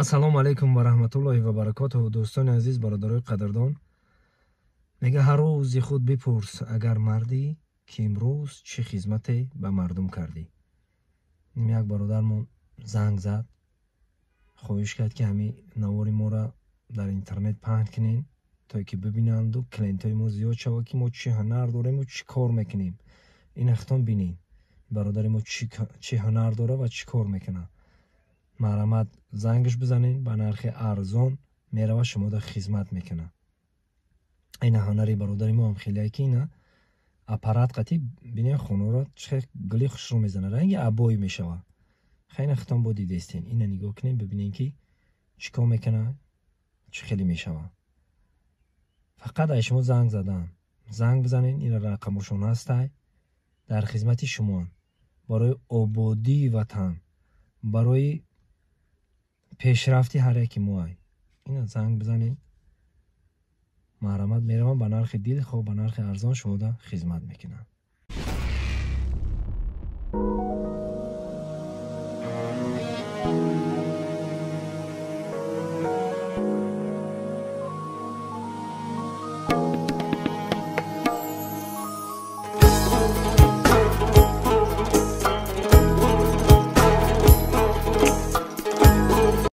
Ассалому алайкум ва раҳматуллоҳи ва баракотуҳу. Дӯстони азиз, бародарои қадрдон, мега ҳар рӯзи худ бипурс, агар мардӣ, ки имрӯз чӣ хизмате ба мардум кардӣ. Як бародармон занг зад, хоҳиш кард, ки ҳамин навори моро дар интернет паҳн кунем, то ки бибинанду клиентҳои мо зиёд шавад, ки мо чӣ ҳунар дорему чӣ кор мекунем. Ина хитон бинед, бародари мо чӣ ҳунар дора ва чӣ кор мекунад. Марҳамат, зангаш бизанед, ба нархи арзон мерава, шумода хизмат мекунад. Ина ҳунари бародари мо ҳам хеле, ки ина аппарат қатӣ бинед, хонаро чӣ гули хушрӯ мезанад, ранги обои мешавад. Хайна хитон бо дидестен. Ина нигоҳ кунед, бибинед, ки чӣ кор мекунад, чӣ хеле мешавад. Фақат ай шумо занг задан, занг бизанед, ина рақамошон ҳастай, дар хизмати шумоанд, барои ободии ватан, барои пешрафти ҳар яки мо. Ай ина занг бизанед, марҳамат, меравам, ба нархи дилхоҳ, ба нархи арзон шумода хизмат мекунам.